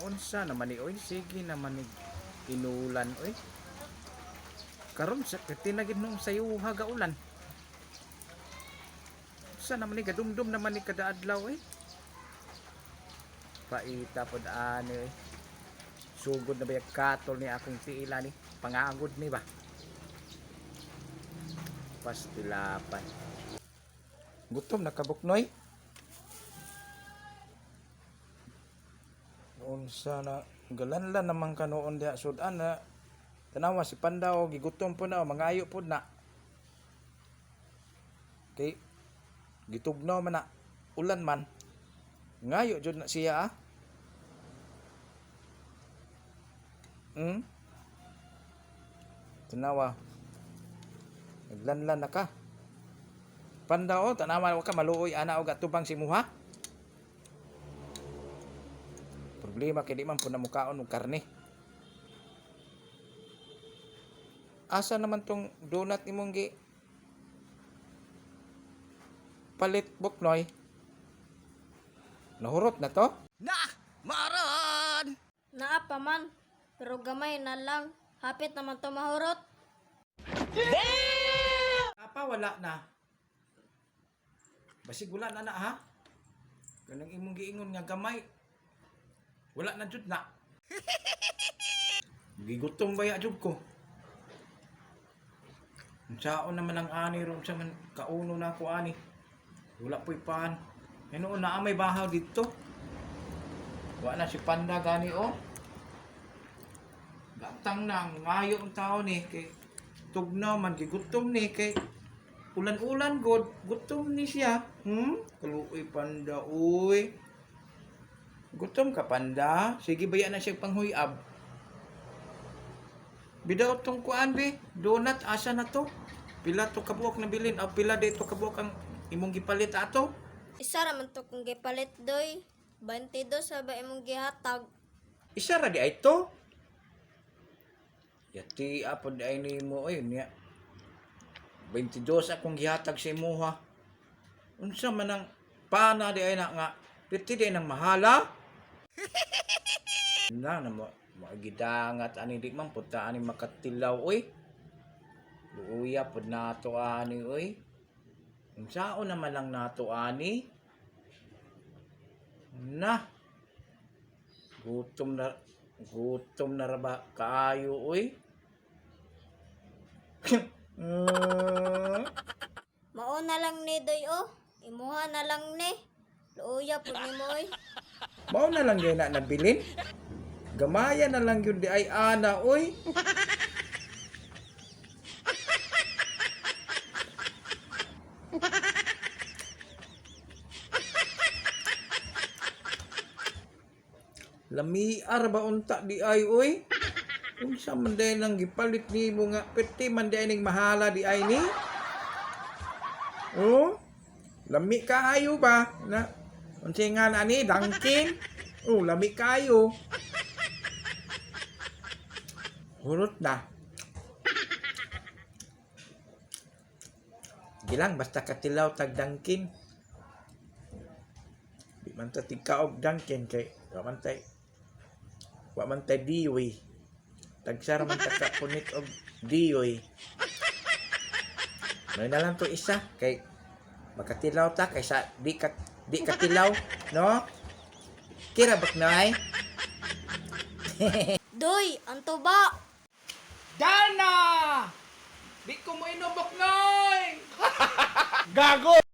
Naunsa naman ni oy, sige naman ni inulan oy. Karon sa tinagid nung sayuha ga ulan. Sa naman ni gadumdum naman ni kada adlaw oy. Paita pod ani oy. Sugod na ba yung katol ni akong tiila ni? Pangagod ni ba? Pastilapan. Gutom na kabuknoy. Unsa na galanlan naman ka noon diha sudan na tanawa si Pandaw gigutom po na o mangayo po na kay gitugnaw man na ulan man ngayo jud na siya ah. Tanawa naglanlan na ka Pandaw, oh, tanawa wa ka maluoy ana og atubang si muha. Problema kay di man po na mukaon og karne. Asa naman tong donut imong gi palit, Buknoy? Nahurot na to? Na! Maran! Naa pa man, pero gamay na lang. Hapit naman to mahurot. Apa wala na. Basig wala na na ha. Kanang imong giingon nga gamay. Wala na jud na. Gigutom ba ya jud ko? Unsaon naman ang ani ron sa man kauno na ako ani. Wala po'y pan. Noon na may bahaw dito. Wa na si Panda gani oh. Gatang na ngayo ang tao ni kay tugnaw man gigutom ni kay ulan-ulan god gutom ni siya. Kaluoy Panda uy. Gutom ka Panda? Sige baya na siya panghuyab. Bidaw tong kuan be, donut asa na to? Pila to kabuok na bilin o pila dito kabuok ang imong gipalit ato? Isa ra man to kung gipalit, doy. 22 sa ba imong gihatag. Isa ra di ay to. Yati apod ay nimo oy niya. 22 akong gihatag sa imuha. Unsa man ang pana di ay na nga piti di nang mahala? Na na mo magidangat ani di man punta ani makatilaw oy. Luuya pod nato ani oy. Unsaon naman lang nato ani? Na. Gutom na ra ba kaayo oy? Mao na lang ni doy oh. Imuha na lang ni. Luoya pud nimo oy. Mao na lang yun na nabilin. Gamaya na lang yun di ay ana oy. Lamiar ba unta di ay oy? Unsa man day nang gipalit nimo nga piti man day ning mahala di ay ni? Oh? Lami kaayo ba? Na unsa nga na ni Dunkin? Oh, lami kaayo. Hurot na. Gilang basta katilaw tag Dunkin. Di man ta tigkaog Dunkin kay wa man tay diwi. Tagsara man ta ka punit og diwi. May na lang to isa kay makatilaw ta kaysa di katilaw, no? Kira baknay. Doy, ang tuba. Dana! Di ko mo inom, Boknoy! Gago!